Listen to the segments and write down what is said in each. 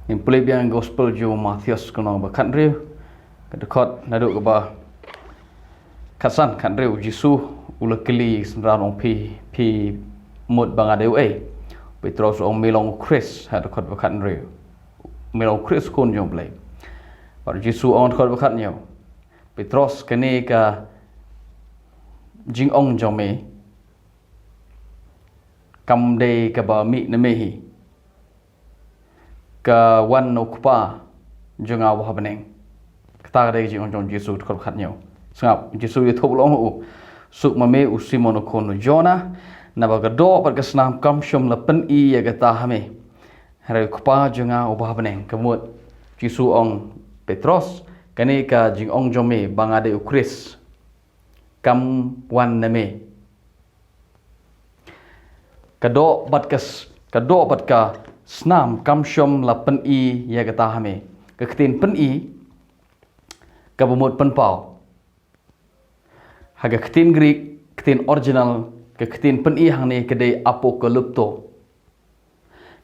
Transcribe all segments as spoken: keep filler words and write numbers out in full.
Ngin pule biang gospel jong u Mathaios ka lynnong ba khathynriew, ka dkhot naduh kaba khatsan. Khathynriew, u Jisu u la kylli ki synran, u ong, phi, phi mut ba nga dei uei? Petros u ong, me long u Khrist, ha dkhot ba khathynriew. Me long u Khrist, u Khun jong u Blei. Bad u Jisu u ong, dkhot ba khathynñiew, Petros, kane ka jingong jong me kam dei kaba mih na me hi, ka wan na u Kpa jong nga uba ha bneng. Kata ka dei ka jingong jong u Jisu, dkhot ba khathynñiew. Sngap, u Jisu u ïathuh, u ong ha u, suk ma me, u Simon u khun u Jona, naba ka doh bad ka snam kam shym la pyni ïa kata ha me, hynrei u Kpa jong nga uba ha bneng. Ka mut u Jisu u ong, Petros, kane ka jingong jong me ba nga dei u Khrist kam wan na me. Ka doh bad ka s-, ka doh bad ka snam kam shym la pyni ïa kata ha me. Ka ktien pyni kaba mut pynpaw, ha ka ktien Greek, ktien original, ka ktien pyni hangne ka dei apokalypto.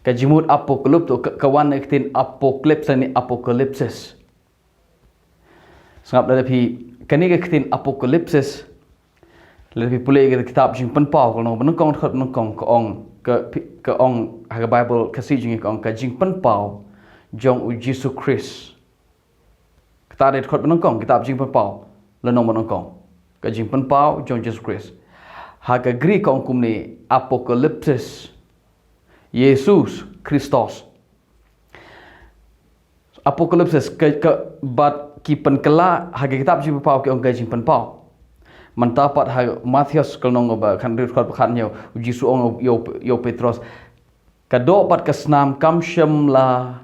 Ka jingmut apokalypto ka, ka wan na ka ktien apocalypse ne apocalypsis. Sngap, lada phi, kane ka ktien apocalypsis, lada phi pule ïa ka kitab Jingpynpaw ka lynnong ba nyngkong, dkhot ba nyngkong, ka ong, ka, ka ong ha ka Baibl Khasi jong ngi, ka ong ka jingpynpaw jong u Jisu Khrist. Kata dei dkhot ba nyngkong, kitab Jingpynpaw lynnong ba nyngkong. Ka jingpynpaw jong u Jisu Khrist. Ha ka Greek ka ong kumne, apocalypsis, Jesus Christos. Apocalypsis, ka, ka, bad ki pynkylla ha ka kitab Jingpynpaw ki ong ka jingpynpaw. Mynta pat ha Mathaios ka lynnong ba khathynriew, dkhot ba khathynñiew, u Jisu u ong ïa u, ïa u Petros, ka doh bad ka snam kam shym la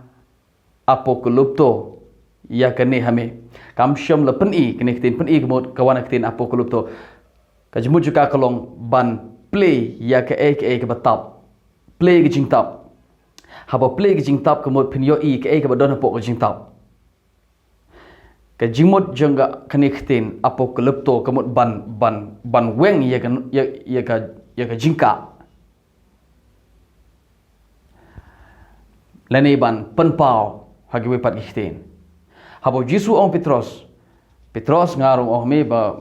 apokalypto ïa kane ha me. Kam shym la pyni, kane ka ktien pyni ka mut ka wan na ka ktien apokalypto. Ka jingmut jong ka ka long ban plie ïa kaei kaei kaba tap. Plie ka jingtap. Haba plie ka jingtap ka mut phin ïohi kaei kaba don hapoh ka jingtap. Ka jingmut jong ka, kane ka ktien apokalypto ka mut ban, ban, ban weng ïa ka, ïa, ïa ka, ïa ka jingkah. Lane ban pynpaw ha kiwei pat ki ktien. Haba u Jisu u ong Petros, Petros, nga ruh ong ha me ba,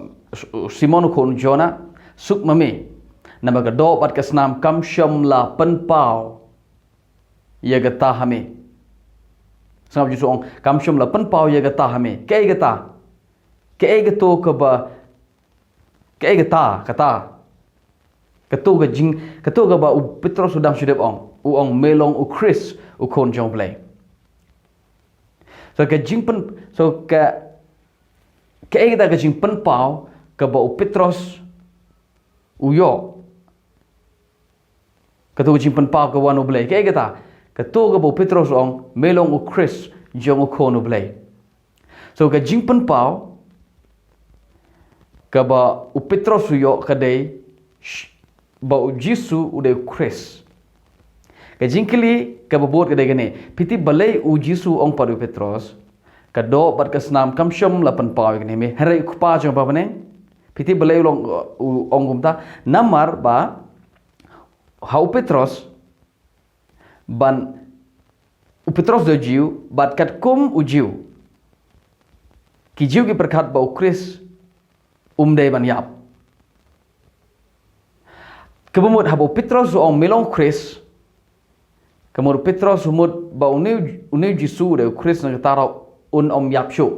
u Simon u khun u Jona, suk ma me, naba ka doh bad ka snam kam shym la pynpaw ïa kata ha me. Sngap, u Jisu u ong, kam shym la pynpaw ïa kata ha me. Kaei kata? Kaei kato kaba, kaei kata, kata? Kato ka jing, kato kaba u Petros u dang shu dep ong. U ong, me long u Khrist, u Khun jong u Blei. So ka jingpyn, so ka, kaei kata ka jingpynpaw kaba u Petros u ïoh? Kato ka jingpynpaw ka wan u Blei. Kaei kata? Kato kaba u Petros u ong, me long u Khrist jong u Khun u Blei. So ka jingpynpaw kaba u Petros u ïoh ka dei, sh-, ba u Jisu u dei u Khrist. Ka jingkylli kaba bud ka dei kane, phi tip balei u Jisu u ong pat ïa u Petros, ka doh bad ka snam kam shym la pynpaw ïa kane ha me, hynrei u Kpa jong nga uba ha bneng? Phi tip balei u long, u ong kumta? Namar ba ha u Petros, ban, u Petros u dei u Jiw, bad katkum u Jiw, ki Jiw ki pyrkhat ba u Khrist um dei ban ïap. Kaba mut haba u Petros u ong me long u Khrist, ka mut u Petros u mut ba une, une u Jisu u dei u Khrist, na kata ruh un ym ïap shuh.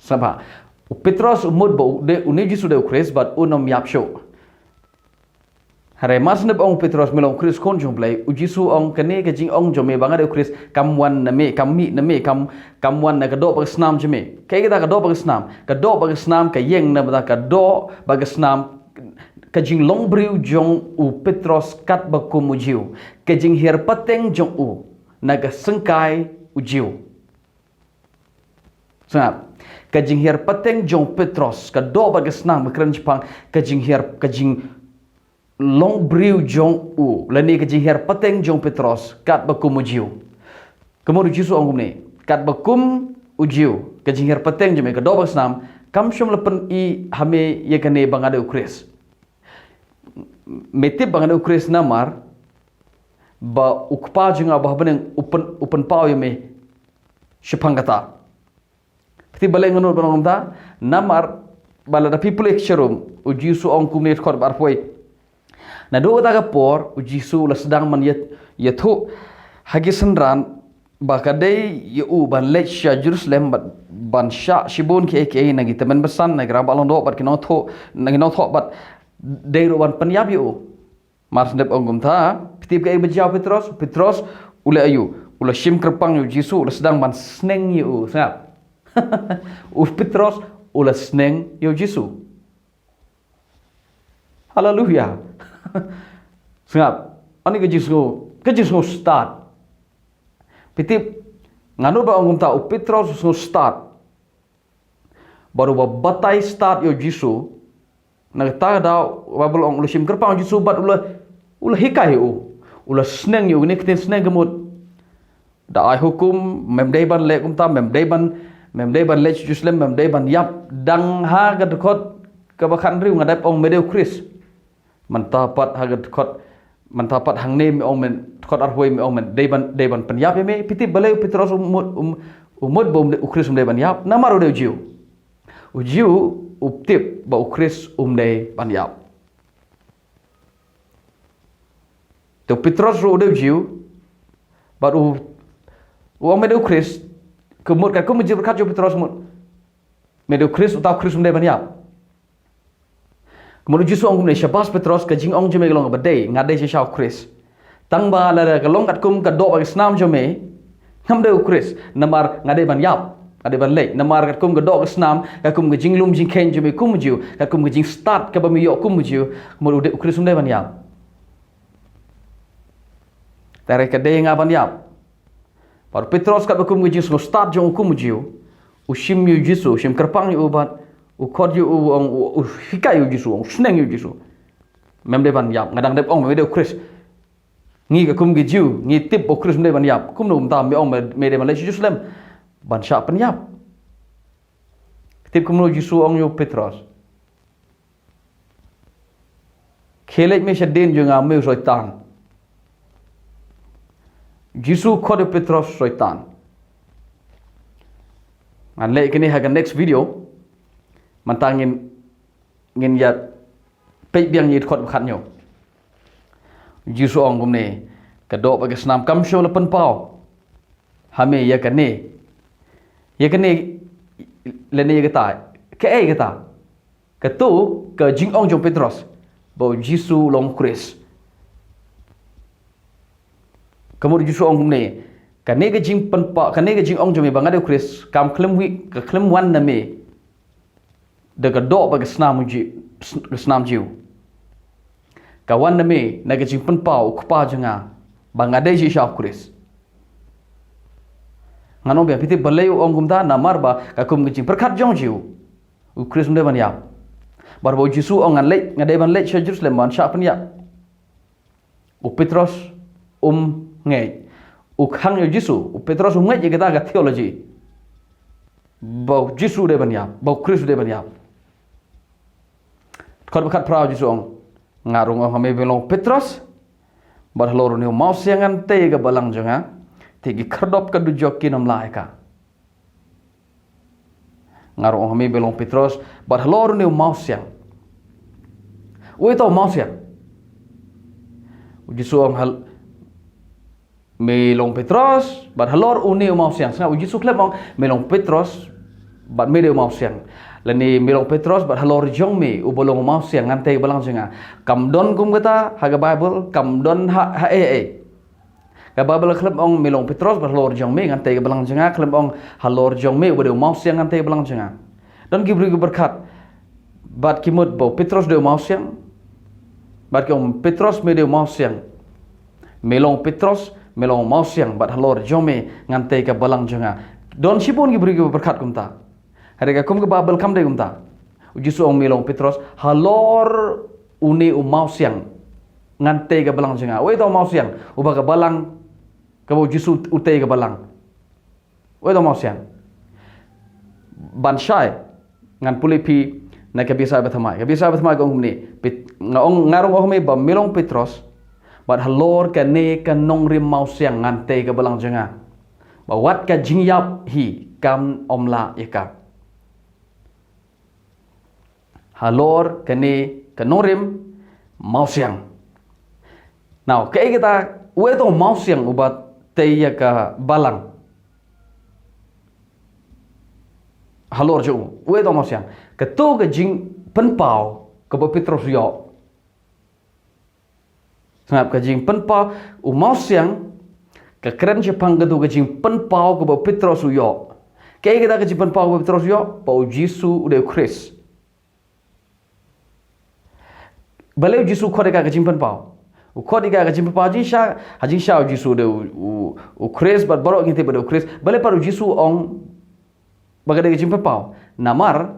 Sngap, u Petros u mut ba u dei, une u Jisu u dei u Khrist bad un ym ïap shuh. Hynrei mar shu ong u Petros me long u Khrist, Khun jong u Blei, u Jisu u ong kane ka jingong jong me ba nga dei u Khrist kam wan na me, kam mih na me, kam, kam wan na ka doh bad ka snam jong me. Kaei kata ka doh bad ka snam? Ka doh bad ka snam ka ïeng na bynta ka doh bad ka snam, ka jinglong briew jong u Petros katba kum u Jiw. Ka jinghiar pateng jong u na ka syngkai u Jiw. Sngap, ka jinghiar pateng jong u Petros, ka doh bad ka snam, ka kren shaphang ka jinghiar, ka jinglong briew jong u, lane ka jinghiar pateng jong u Petros katba kum u Jiw. Ka mut u Jisu u ong kumne, katba kum u Jiw, ka jinghiar pateng jong me, ka doh bad ka snam kam shym la pyni ha me ïa kane ba nga dei u Khrist. Me tip ba nga dei u Khrist namar ba u Kpa jong nga ba ha bneng u pyn, u pynpaw ïa me shaphang kata. Phi tip balei nga nud ban ong kumta? Namar ba lada phi pule ki shirum, u Jisu ong kumne, dkhot ba arphew wei. Naduh kata ka por u Jisu u la sdang ban ïa, ïathuh ha ki synran ba ka dei ïa u ban leit sha Jerusalem bad ban shah shibun kiei kiei na ki tymmen basan, na ki rangbah lyngdoh bad ki nongthoh, na ki nongthoh, bad dei ruh ban pynïap ïa u. Mar shu dep ong kumta, phi tip kaei ba jia u Petros? U Petros u leh aïu? U la shim kyrpang ïa u Jisu, u la sdang ban sneng ïa u. Sngap. U Petros u la sneng ïa u Jisu. Haleluya. Sngap. Ani ka jingsngew, ka jingsngew stad. Phi tip, nga nud ban ong kumta, u Petros u sngew stad. Bad u ba batai stad ïa u Jisu. Na kata ka daw, Baibl ong u la shim kyrpang ïa u Jisu bad u la, u la hikai ïa u. U la sneng ïa u, kane ka ktien sneng ka mut, da ai hukum, mem dei ban leh kumta, mem dei ban, mem dei ban leit sha Jerusalem, mem dei ban ïap. Dang ha ka dkhot kaba khathynriew nga dep ong me dei u Khrist. Mynta pat ha ka dkhot, mynta pat hangne me ong me, dkhot arphew wei me ong me dei ban, dei ban pynïap ïa me. Phi tip balei u Petros u mut, um, u mut ba um dei, u Khrist um dei ban ïap? Namar u dei u Jiw. U Jiw u tip ba u Khrist um dei ban ïap. Te u Petros ruh u dei u Jiw. Bad u, u ong me dei u Khrist. Ka mut, katkum ka jingpyrkhat jong u Petros, mut me dei u Khrist, uta u Khrist um dei ban ïap. Ka mut u Jisu ong kumne, shabas Petros, ka jingong jong me ka long kaba dei, nga dei shisha u Khrist. Tang ba lada ka long katkum ka doh bad ka snam jong me, ngam dei u Khrist, namar nga dei ban ïap, nga dei ban leit. Namar katkum ka doh ka snam, katkum ka jinglum jingkheiñ jong me kum u Jiw, katkum ka jingstad kaba me ïoh kum u Jiw, ka mut u dei, u Khrist um dei ban ïap. Te hynrei ka dei nga ban ïap. Bad u Petros katba kum ka jingsngew stad jong u kum u Jiw, u shim ïa u Jisu, u shim kyrpang ïa u bad u khot ïa u, u ong, u, u hikai ïa u Jisu, u sneng ïa u Jisu. Mem dei ban ïap, nga dang dep ong me dei u Khrist. Ngi katkum ki Jiw ngi tip ba u Khrist um dei ban ïap. Kumno mynta me ong me, me dei ban leit sha Jerusalem ban shah pynïap? Tip kumno u Jisu ong ïa u Petros? Khie leit me shadien jong nga me u Soitan. Jisu khot ïa u Petros Soitan. Ngan leh kane ha ka next video. Mynta ngin, ngin ïa peit biang ïa dkhot ba khathynñiew. Jisu ong kumne, ka doh bad ka snam kam shym la pynpaw ha me ïa kane, ïa kane lane ïa kata. Kaei kata? Kato ka jingong jong u Petros ba u Jisu u long u Khrist. Ka mut u Jisu ong kumne, kane ka jingpynpaw, kane ka jingong jong me ba nga dei u Khrist, kam khlem wi, ka khlem wan na me da ka doh bad ka snam u Jiw, ka snam Jiw. Ka wan na me na ka jingpynpaw u Kpa jong nga ba nga dei shisha u Khrist. Ngan ong biang, phi tip balei u ong kumta? Namar ba katkum ka jingpyrkhat jong u Jiw, u Khrist um dei ban ïap. Bad ba u Jisu u ong ngan leit, nga dei ban leit sha Jerusalem ban shah pynïap. U Petros um ngeit. U khang ïa u Jisu, u Petros um ngeit ïa kata ka theology ba u Jisu u dei ban ïap, ba u Khrist u dei ban ïap. Dkhot ba khatphra u Jisu u ong, nga ruh nga ong ha me, me long u Petros, bad halor une u mawsiang ngan tei ïa ka balang jong nga, te ki khyrdop ka dujok kin ym lah ïa ka. Nga ruh ong ha me, me long u Petros, bad halor une u mawsiang. Uei uta u mawsiang? U Jisu u ong hal-, me long u Petros, bad halor une u mawsiang. Sngap, u Jisu khlem ong me long u Petros bad me dei u mawsiang. Lane me long u Petros bad halor jong me uba long u mawsiang ngan tei ïa ka balang jong nga. Kam don kum kata ha ka Baibl, kam don ha, ha ei ei. Ka Baibl khlem ong me long u Petros bad halor jong me ngan tei ïa ka balang jong nga, khlem ong halor jong me uba dei u mawsiang ngan tei ïa ka balang jong nga. Don ki briew ki pyrkhat bad ki mut ba u Petros dei u mawsiang, bad ki ong, Petros me dei u mawsiang. Me long u Petros, me long u mawsiang, bad halor jong me ngan tei ïa ka balang jong nga. Don shibun ki briew ki pyrkhat kumta. Hynrei katkum ka Baibl kam dei kumta. U Jisu u ong me long u Petros, halor une u mawsiang ngan tei ïa ka balang jong nga. Uei uta u mawsiang? Uba ka balang kaba u Jisu u tei ïa ka balang. Uei uta u mawsiang? Ban shai, ngan pule ïa phi Na ka Bsai ba thymmai, ka Bsai ba thymmai ka ong kumne, Pet-, nga ong, nga ruh ong ha me ba me long Petros, bad halor kane ka nongrim mawsiang ngan tei ka balang jong nga. Ba wat ka jingïap hi kam ym lah ïa ka. Halor kane ka nongrim mawsiang. Now, kaei kata, uei uto u mawsiang uba tei ïa ka balang? Halor jong u, uei uto u mawsiang? Kato ka jingpynpaw kaba u Petros u ïoh. Sngap, ka jingpynpaw, u mawsiang, ka kren shaphang kato ka jingpynpaw kaba u Petros u ïoh. Kaei kata ka jingpynpaw kaba u Petros u ïoh? Ba u Jisu u dei u Khrist. Balei u Jisu u khot ïa ka ka jingpynpaw? U khot ïa ka ka jingpynpaw, jingshisha, ha jingshisha u Jisu u dei u, u, u Khrist, bad baroh ngi tip ba u dei u Khrist. Balei pat u Jisu u ong ba ka dei ka jingpynpaw? Namar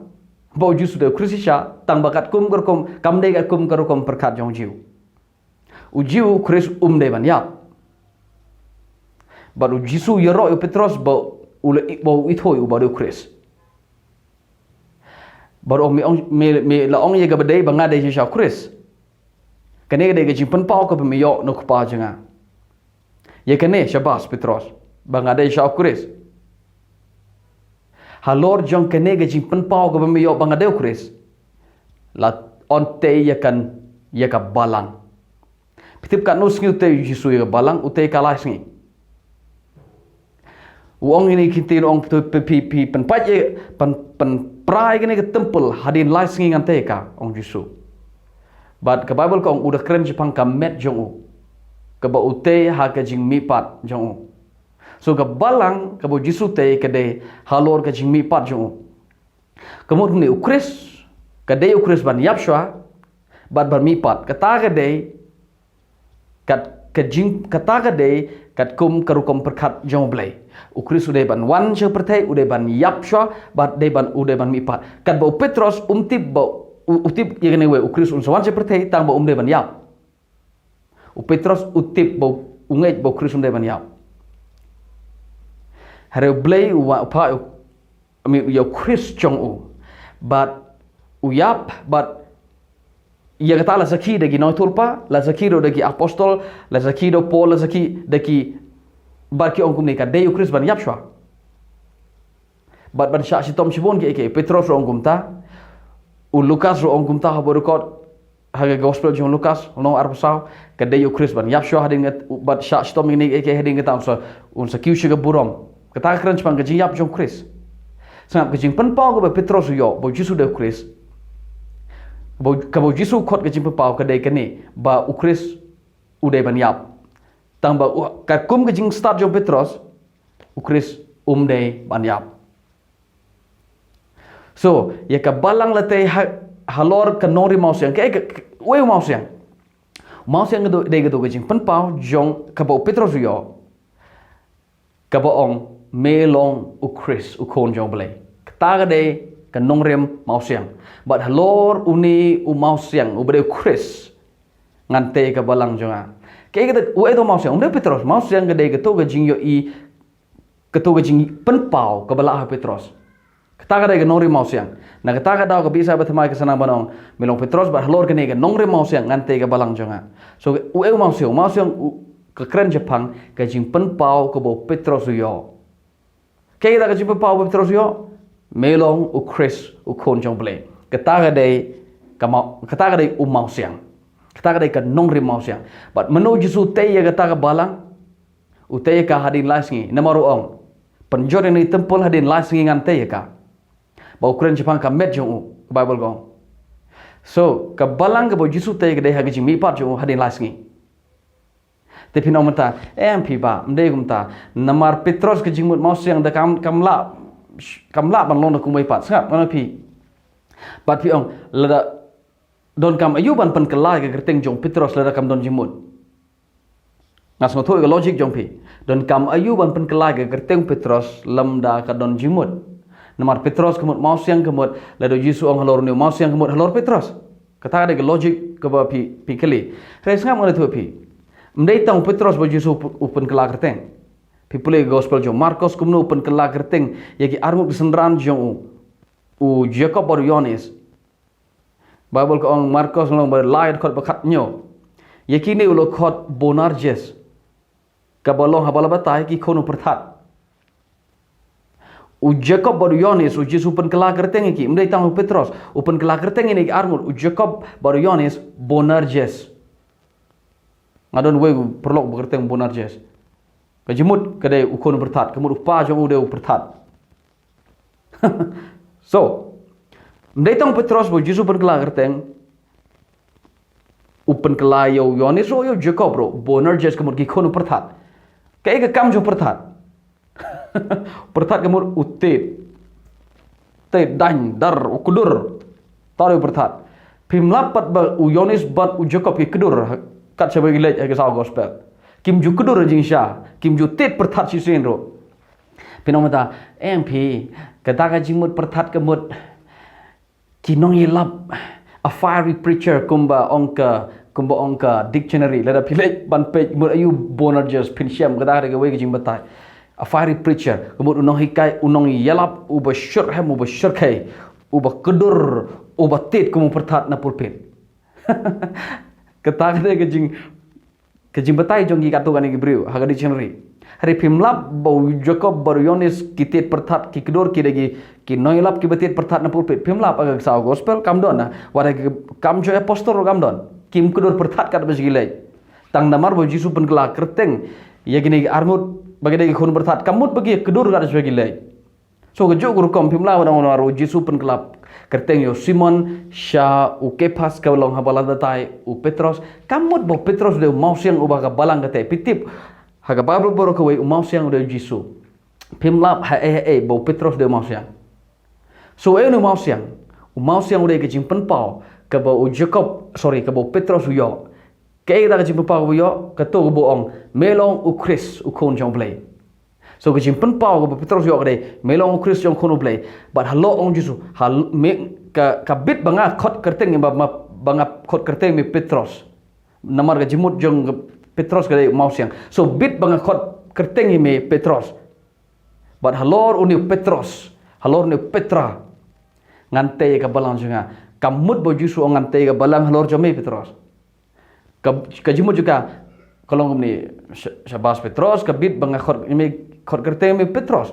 ba u Jisu u dei u Khrist shisha, tang ba katkum ka rukom, kam dei katkum ka rukom pyrkhat jong u Jiw. U Jiw, u Khrist um dei ban ïap. Bad u Jisu u ïaroh ïa u Petros ba u la i-, ba u ithuh ïa u ba u dei u Khrist. Bad u ong, me ong, me, me la ong ïa kaba dei ba nga dei shisha u Khrist. Kane ka dei ka jingpynpaw kaba me ïoh na u Kpa jong nga. Ïa kane, shabas Petros, ba nga dei shisha u Khrist. Halor jong kane ka jingpynpaw kaba me ïoh ba nga dei u Khrist, la un tei ïa ka, ïa ka balang. Phi tip katno sngi u tei u Jisu ïa ka balang? U tei ka lai sngi. U ong ïa kine ki ktien, u ong, phi, phi, phi, phi pynpait ïa, pyn, pynpra ïa kane ka temple hadien lai sngi ngan tei ïa ka, ong u Jisu. Bad ka Baibl ka ong u da kren shaphang ka met jong u, kaba u tei ha ka jingmihpat jong u. So ka balang kaba u Jisu u tei ka dei halor ka jingmihpat jong u. Ka mut kumne, u Khrist, ka dei u Khrist ban ïap shuwa bad ban mihpat. Kata ka dei, kat, ka jing, kata ka dei katkum ka rukom pyrkhat jong u Blei. U Khrist u dei ban wan sha pyrthei, u dei ban ïap shuwa, bad dei ban, u dei ban mihpat. Katba u Petros um tip ba, u, u tip ïa kane, wei, u Khrist un sa wan sha pyrthei tang ba um dei ban ïap. U Petros u tip ba u, u ngeit ba u Khrist um dei ban ïap. Hynrei u Blei u wa-, u phah ïa u, I mean, ïa u Khrist jong u. Bad u ïap, bad ïa kata la sakhi da ki nongïathuhlypa, la sakhi ruh da ki apostol, la sakhi da u Paul, la sakhi da ki, bad ki ong kumne, ka dei u Khrist ban ïap shuwa. Bad ban shah shitom shibun kiei kiei, Petros ruh ong kumta, u Lukas ruh ong kumta haba record ha ka gospel jong u Lukas, lynnong arphew saw, ka dei u Khrist ban ïap shuwa hadien ngat, bad shah shitom ïa kine kiei kiei, hadien kata un sa, un sa kiew sha ka burom. Kata ka kren shaphang ka jingïap jong u Khrist. Sngap, ka jingpynpaw kaba u Petros u ïoh ba u Jisu u dei u Khrist, kaba u, kaba u Jisu u khot ka jingpynpaw ka dei kane, ba u Khrist u dei ban ïap. Tang ba u, katkum ka jingstad jong u Petros, u Khrist um dei ban ïap. So, ïa ka balang la tei ha, halor ka nongrim mawsiang. Ka, ka, ka, uei u mawsiang? U mawsiang ka dei, dei kato ka jingpynpaw jong kaba u Petros u ïoh, kaba ong, me long u Khrist, u Khun jong u Blei. Kata ka dei ka nongrim mawsiang. Bad halor une u mawsiang, uba dei u Khrist, ngan tei ka balang jong nga. Kaei kata, uei uto u mawsiang? Um dei u Petros. Mawsiang ka dei kato ka jingïohi, kato ka jingpynpaw kaba la ha u Petros. Kata ka dei ka nongrim mawsiang. Na kata ka daw ka Bsai ba thymmai ka sa nang ban ong, me long Petros, bad halor kane ka nongrim mawsiang ngan tei ka balang jong nga. So, uei u mawsiang? U mawsiang u, ka kren shaphang ka jingpynpaw kaba u Petros u ïoh. Kaei kata ka jingpynpaw ba u Petros u ïoh? Me long u Khrist, u Khun jong u Blei. Kata ka dei ka maw-, kata ka dei u mawsiang. Kata ka dei ka nongrim mawsiang. Bad mynno u Jisu u tei ïa kata ka balang? U tei ïa ka hadien lai sngi. Namar u ong, pynjot ïa kane ka temple, hadien lai sngi ngan tei ïa ka. Ba u kren shaphang ka met jong u, ka Baibl ka ong. So, ka balang kaba u Jisu u tei ka dei ha ka jingmihpat jong u hadien lai sngi. Te phin ong mynta, em phi Bah, ym dei kumta. Namar u Petros ka jingmut mawsiang da kam, kam lah, kam lah ban long da kumwei pat. Sngap, ngan ong ïa phi. Bad phi ong, lada donkam aïu ban pynkylla ïa ka kyrteng jong u Petros lada kam don jingmut? Nga sngewthuh ïa ka logic jong phi. Donkam aïu ban pynkylla ïa ka kyrteng u Petros lymda ka don jingmut? Namar u Petros ka mut mawsiang, ka mut, lada u Jisu u ong halor une u mawsiang, ka mut halor u Petros. Kata ka dei ka logic kaba phi, phi kylli. Hynrei sngap, ngan ïathuh ïa phi. Ym dei tang u Petros ba u Jisu u pyn-, u pynkylla kyrteng. Phi pule ïa ka gospel jong u Markos, kumno u pynkylla kyrteng ïa ki arngut ki synran jong u, u Jakob bad u Ïohannes. Bible ka ong Markos lynnong ba lai dkhot ba khathynñiew. Ïa kine u la khot Boanerges. Kaba long haba la batai ki khun u pyrthat. U Jakob bad u Ïoannis, u Jisu u pynkylla kyrteng ïa ki, ym dei tang u Petros, u pynkylla kyrteng ïa kine ki arngut, u Jakob bad u Ïoannis, Boanerges. Nga don uwei u paralok ba kyrteng Boanerges. Ka jingmut ka dei u khun u pyrthat, ka mut u kpa jong u dei u pyrthat. So, ym dei tang u Petros ba u Jisu u pynkylla kyrteng, u pynkylla ïa u Ïoannis ruh, ïa u Jakob ruh, Boanerges ka mut ki khun u pyrthat. Kaei ka kam jong u pyrthat? Pyrthat ka mut u tied. Tied, daiñ, dar, u kdur. Te u pyrthat. Phim lap pat ba u Ïoannis bad u Jakob ki kdur, kat shaba ngi leit ha ka saw gospel. Kim ju kdur ha jingshisha, kim ju tied pyrthat shisien ruh. Phin ong mynta, em phi, kata ka jingmut pyrthat ka mut ki nongïalap, a fiery preacher, kumba ong ka, kumba ong ka dictionary, lada phi leit ban peit mut aïu Boanerges, phin shem, kata ka dei kawei ka jingbatai. A fiery preacher, ka mut u nonghikai, u nongïalap, uba shyrkhei, uba shyrkhei, uba kdur, uba tied kum u pyrthat na pulpit. Kata ka dei ka jing, ka jingbatai jong ki katto katne ki briew ha ka dictionary. Hynrei phim lap ba u Jakob bad u Ïoannis ki tied pyrthat, ki kdur, ki dei ki, ki nongïalap kiba tied pyrthat na pulpit. Phim lap ha ka saw gospel, kam don, na. Wat ha ka kam jong apostol ruh kam don. Kim kdur pyrthat katba ki leit. Tang namar ba u Jisu u pynkylla kyrteng ïa kine ki arngut ba ki dei ki khun u pyrthat, ka mut ba ki kdur katba ki leit. So kajuh ka rukom, phim lah ban ong namar u Jisu u pynkylla kyrteng ïa u Simon sha u Kephas, kaba long haba la batai u Petros. Ka mut ba u Petros u dei u mawsiang uba ha ka balang katei. Phi tip, ha ka Baibl baroh kawei u mawsiang u dei u Jisu. Phim lap haei haei ba u Petros u dei u mawsiang. So, uei u mawsiang? U mawsiang u dei ka jingpynpaw kaba u Jakob, sorry, kaba u Petros u ïoh. Kaei kata ka jingpynpaw kaba u ïoh? Kato kaba u ong, me long u Khrist, u Khun jong U Blei. So ka jingpynpaw kaba u Petros u ïoh ka dei, me long u Khrist jong U Khun U Blei. Bad halor u ong u Jisu, hal-, me, ka, ka bit ba nga khot kyrteng ïa me, ba, ba, ba nga khot kyrteng ïa me Petros. Namar ka jingmut jong u Petros ka dei u mawsiang. So bit ba nga khot kyrteng ïa me Petros. Bad halor une u Petros, halor une u Petra, ngan tei ïa ka balang jong nga. Ka mut ba u Jisu u ong ngan tei ïa ka balang halor jong me Petros. Ka, ka jingmut jong ka, ka long kumne, sha-, shabas Petros, ka bit ba nga khot ïa me, khot kyrteng ïa me Petros.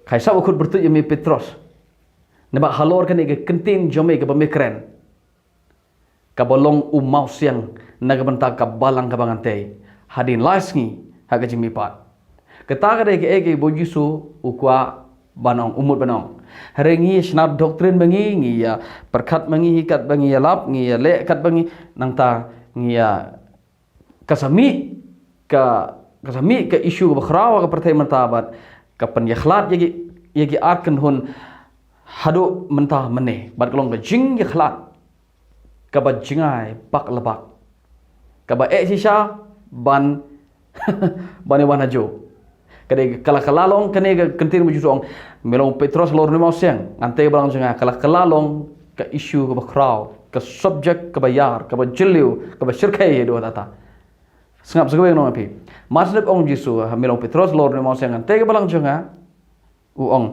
Ka sap u khot pyrtuid ïa me Petros. Namar halor kane ka ktien jong me kaba me kren, kaba long u mawsiang na ka bynta ka balang kaba ngan tei hadien lai sngi ha ka jingmihpat. Kata ka dei kaei kaba u Jisu u kwah ban ong, u mut ban ong. Hynrei ngi ïa shna doctrine ma ngi, ngi ïa pyrkhat ma ngi hi katba ngi ïalap, ngi ïaleh katba ngi, nangta ngi ïa, ka sa mih, ka, ka sa mih ka issue kaba khraw ha ka pyrthei mynta bad ka pynïakhlad ïa ki, ïa ki ar kynhun haduh mynta mynne. Bad ka long ka jingïakhlad kaba jngai bak la bak, kaba eh shisha ban, ban ïa wan hajuh. Ka dei ka la kylla long kane ka ktien ba u Jisu u ong, me long u Petros halor une u mawsiang, ngan tei ïa ka balang jong nga. Ka la kylla long ka issue kaba khraw, ka subject kaba ïar, kaba jylliew, kaba shyrkhei haduh katta katta. Sngap sa kawei ngan ong ïa phi. Mar shu dep ong u Jisu, me long u Petros halor une u mawsiang, ngan tei ïa ka balang jong nga, u ong,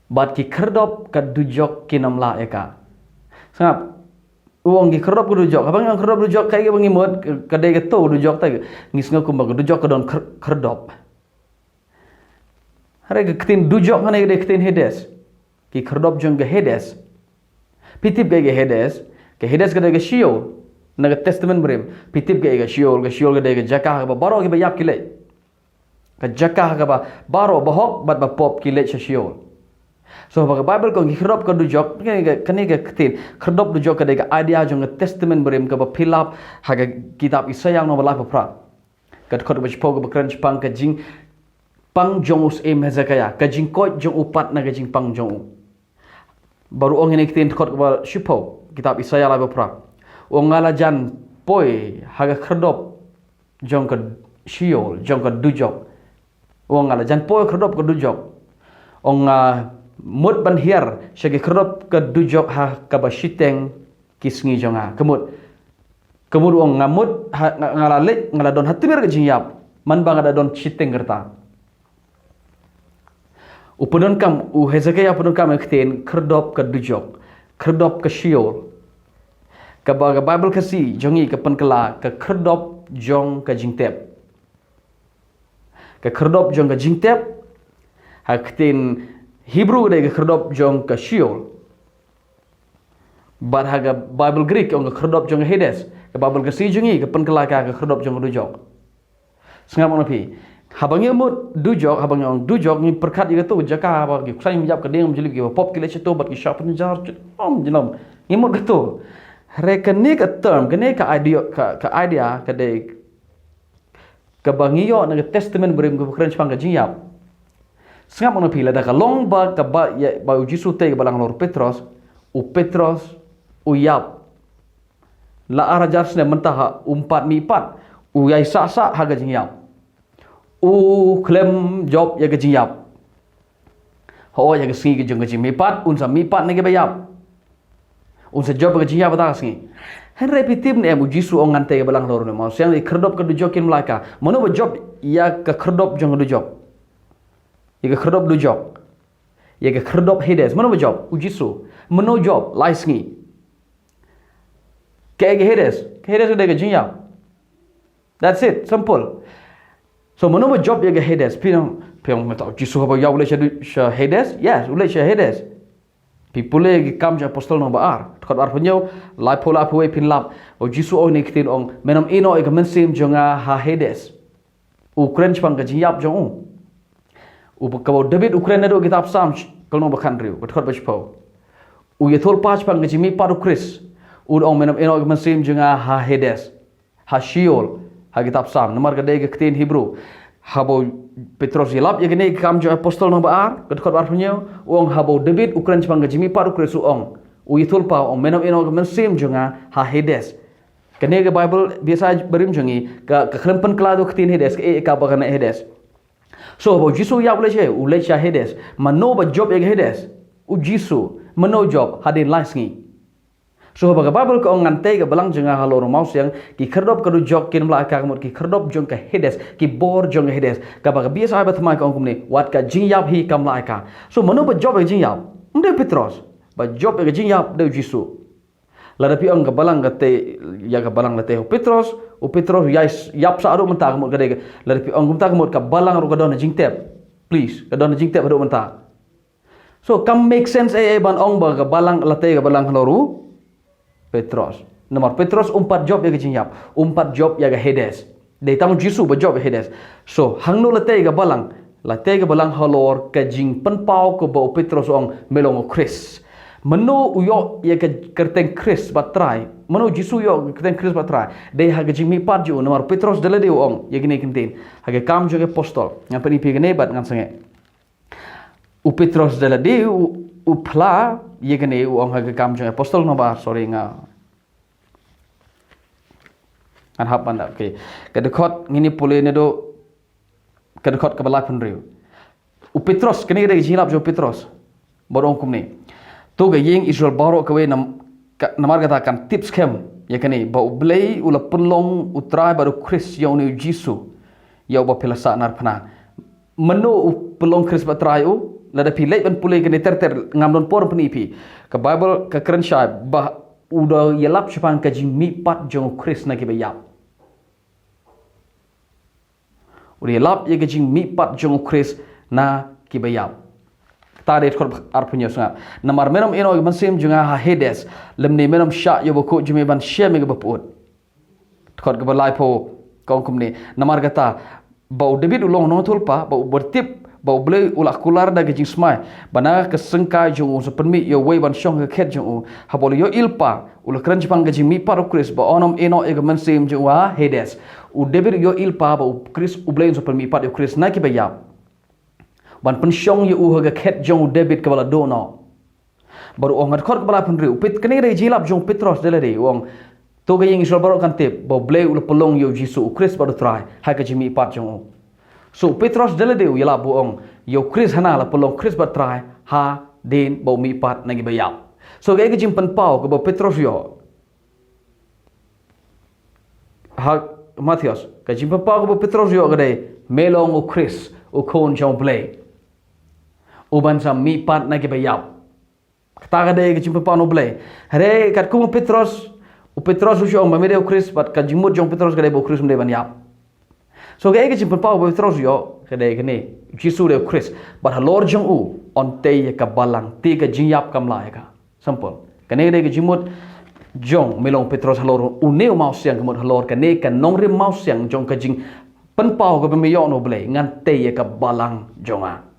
bad ki khyrdop ka dujok kin ym lah ïa ka. Sngap, u ong ki khyrdop ka dujok. Haba ngi ong khyrdop dujok, kaei kaba ngi mut, ka dei kato dujok, te ngi sngew kumba ka dujok ka don khyr-, khyrdop. Hynrei ka ktien dujok hangne ka dei ka ktien Hades. Ki khyrdop jong ka Hades. Phi tip kaei ka Hades? Ka Hades ka dei ka Sheol na ka Testament Barim. Phi tip kaei ka Sheol? Ka Sheol ka dei ka jaka kaba baroh kiba ïap ki leit. Ka jaka kaba baroh bahok bad bapop ki leit sha Sheol. So haba ka Baibl ka ong ki khyrdop ka dujok, kane ka, kane ka ktien khyrdop dujok ka dei ka idea jong ka Testament Barim kaba phi lap ha ka kitab Isaïah lynnong ba lai phra. Ka dkhot kaba shiphew kaba kren shaphang ka jingpang jong u syiem Hezekiah, ka jingkoit jong u pat na ka jingpang jong u. Bad u ong ïa kane ka ktien, dkhot kaba shiphew, kitab Isaïah lai ba phra. U ong nga la jan poi ha ka khyrdop jong ka Sheol, jong ka dujok. U ong nga la jan poi ha ka khyrdop ka dujok. U ong nga mut ban hiar sha ki khyrdop ka dujok ha kaba shiteng ki sngi jong nga. Ka mut, ka mut u ong nga mut, ha, nga, nga la leit, nga la don ha tmier ka jingïap, man ba nga da don shiteng ka rta. U pyndonkam, u Hezekiah u pyndonkam ïa ka ktien khyrdop ka dujok. khyrdop ka Sheol. Kaba ka Baibl Khasi jong ngi ka pynkylla ka khyrdop jong ka jingtep. Ka khyrdop jong ka jingtep, ha ka ktien Hebrew ka dei ka khyrdop jong ka Sheol. Bad ha ka Baibl Greek ong ka khyrdop jong ka Hades. Ka Baibl Khasi jong ngi ka pynkylla ka ka khyrdop jong ka dujok. Sngap ma nga phi. Haba ngi mut dujok, haba ngi ong dujok, ngi pyrkhat ïa kato ka jaka ba ki khlaiñ ïap, ka dieng jylliew, kiba pop ki leit shato bad ki shah pynjar, jylliew, jylliew. Ngi mut kato. Hynrei kane ka term, kane ka idea, ka, ka idea ka dei kaba ngi ïoh na ka Testament Barim kaba kren shaphang ka jingïap. Sngap ma nga phi, lada ka long ba kaba ïa, ba u Jisu tei ka balang halor u Petros, u Petros u ïap. La ar hajar snem mynta ha um pat mihpat, u ïai sah sah ha ka jingïap. U khlem jop ïa ka jingïap. Hooid, ïa ka sngi ka jong ka jingmihpat un sa mihpat na kiba ïap. Un sa jop ïa ka jingïap ha kata ka sngi. Hynrei phi tip ne em, u Jisu ong ngan tei ka balang halor une u mawsiang, ïa ka khyrdop ka dujok kin ym la ïa ka. Mano ba jop ïa ka khyrdop jong ka dujok? Ïa ka khyrdop dujok, ïa ka khyrdop Hades, mano ba jop? U Jisu. Mano jop? Lai sngi. Kaei ka Hades? Ka Hades ka dei ka jingïap. That's it, simple. So mano ba jop ïa ka Hades? Phi ong, phi ong mynta u Jisu haba ïap u leit sha, sha Hades? Yes, u leit sha Hades. Phi pule ki Kam jong Apostol lynnong ba ar, dkhot arphew hynñiew, laiphew, laiphew wei, phin lap. U Jisu ong kine ki ktien, ong, men ym ïehnoh ïa ka mynsiem jong nga ha Hades. U kren shaphang ka jingïap jong u. U ba, kaba u David u kren naduh kitab Salm, ka lynnong ba khathynriew, ka dkhot ba shiphew. U ïathuhlypa shaphang ka jingmihpat u Khrist. U da ong, men ym ïehnoh ïa ka mynsiem jong nga ha Hades, ha Sheol, ha kitab Salm. Namar ka dei ka ktien Hebrew. Haba u Petros u ïalap ïa kane ka Kam jong Apostol lynnong ba ar, ka dkhot ba arphew hynñiew, u ong, haba u David u kren shaphang ka jingmihpat u Khrist, u ong, u ïathuhlypa, u ong, men ym ïehnoh ïa ka mynsiem jong nga ha Hades. Kane ka Baibl Biasa Barim jong ngi ka, ka khlem pynkylla ïa ka ktien Hades, kaei kaba kane Hades. So haba u Jisu u ïap u leit sha, u leit sha Hades. Mano ba jop ïa ka Hades? U Jisu. Mano jop? Hadien lai sngi. So haba ka Baibl ka ong ngan tei ka balang jong nga halor u mawsiang, ki khyrdop ka dujok kin ym la ïa ka, ka mut ki khyrdop jong ka Hades, ki bor jong ka Hades. Kaba ka Biasa Barim ba thymmai ka ong kumne, wat ka jingïap hi kam la ïa ka. So mano ba jop ïa ka jingïap? Ym dei u Petros. Ba jop ïa ka jingïap dei u Jisu. Lada phi ong ka balang ka tei, ïa ka balang la tei u Petros, u Petros u ïai s-, ïap sah ruh mynta, ka mut ka dei ka, lada phi ong kumta ka mut ka balang ruh ka don ha jingtep. Please, ka don ha jingtep haduh mynta. So kam make sense ei ei ban ong ba ka balang la tei ka balang halor u Petros. Namar Petros um pat jop ïa ka jingïap, um pat jop ïa ka Hades. Dei tang u Jisu ba jop ïa Hades. So hangno la tei ka balang? La tei ka balang halor ka jingpynpaw kaba u Petros u ong me long u Khrist. Mano u ïoh ïa ka kyrteng Khrist bad Trai? Mano u Jisu u ïoh ka kyrteng Khrist bad Trai? Dei ha ka jingmihpat jong u, namar u Petros da lade u ong ïa kine ki ktien ha ka Kam jong ki Apostol. Ngan pyni phi kane bad ngan sangeh. U Petros da lade u, u phla ïa kane, u ong ha ka Kam jong ki Apostol lynnong ba ar, sorry, nga, ngan hap ban da, okay. Ka dkhot ngin ïa pule naduh, ka dkhot kaba laiphew hynriew. U Petros, kane ka dei ka jingïalap jong u Petros. Bad u ong kumne, to ka ïing Israel baroh kawei, nam-, ka, namar kata kan tip skhem ïa kane, ba U Blei u la pynlong u Trai bad u Khrist ïa une u Jisu, ïa uba phi la sahnarphna. Mano u pynlong Khrist bad Trai u? Lada phi leit ban pule kane ter ter, ngam don por pyni phi. Ka Baibl ka kren shai ba u da ïalap shaphang ka jingmihpat jong u Khrist na kiba ïap. U da ïalap ïa ka jingmihpat jong u Khrist na kiba ïap. Kata dei dkhot arphew hynñiew, sngap. Namar men ym ïehnoh ïa ka mynsiem jong nga ha Hades, lymne men ym shah ïa uba khuid jong me ban shem ïa kaba pyut. Dkhot kaba laiphew ka ong kumne, namar kata, ba u David u long u nongïathuhlypa, ba u, ba u tip ba U Blei u la kular da ka jingsmai, ba na ka syngkai jong u un sa pynmih ïa uwei ban shong ha ka khet jong u. Haba u la ïohi lypa, u la kren shaphang ka jingmihpat u Khrist, ba un ym ïehnoh ïa ka mynsiem jong u ha Hades. U David u ïohi lypa ba u Khrist, U Blei un sa pynmihpat ïa u Khrist na kiba ïap, ban pynshong ïa u ha ka khet jong u David kaba la duh noh. Bad u ong ha dkhot kaba laiphew hynriew, u Pet-, kane ka dei ka jingïalap jong u Petros da lade, u ong, to ka ïing Israel baroh kan tip ba U Blei u la pynlong ïa u Jisu u Khrist bad u Trai ha ka jingmihpat jong u. So u Petros da lade u ïalap, u ong, ïa u Khrist hana la pynlong Khrist bad Trai hadien ba u mihpat na kiba ïap. So kaei ka jingpynpaw kaba u Petros u ïoh? Ha Mathaios, ka jingpynpaw kaba u Petros u ïoh ka dei, me long u Khrist, u Khun jong U Blei, uban sa mihpat na kiba ïap. Kata ka dei ka jingpynpaw na u Blei. Hynrei katkum u Petros, u Petros u shu ong ba me dei u Khrist, bad ka jingmut jong u Petros ka dei ba u Khrist um dei ban ïap. So kaei ka jingpynpaw ba u Petros u ïoh, ka dei kane, u Jisu u dei u Khrist. Bad halor jong u, yn tei ïa ka balang, te ka jingïap kam lah ïa ka. Simple. Kane ka dei ka jingmut jong, me long u Petros halor une u mawsiang, ka mut halor kane ka nongrim mawsiang jong ka jingpynpaw kaba me ïoh na u Blei, ngan tei ïa ka balang jong nga.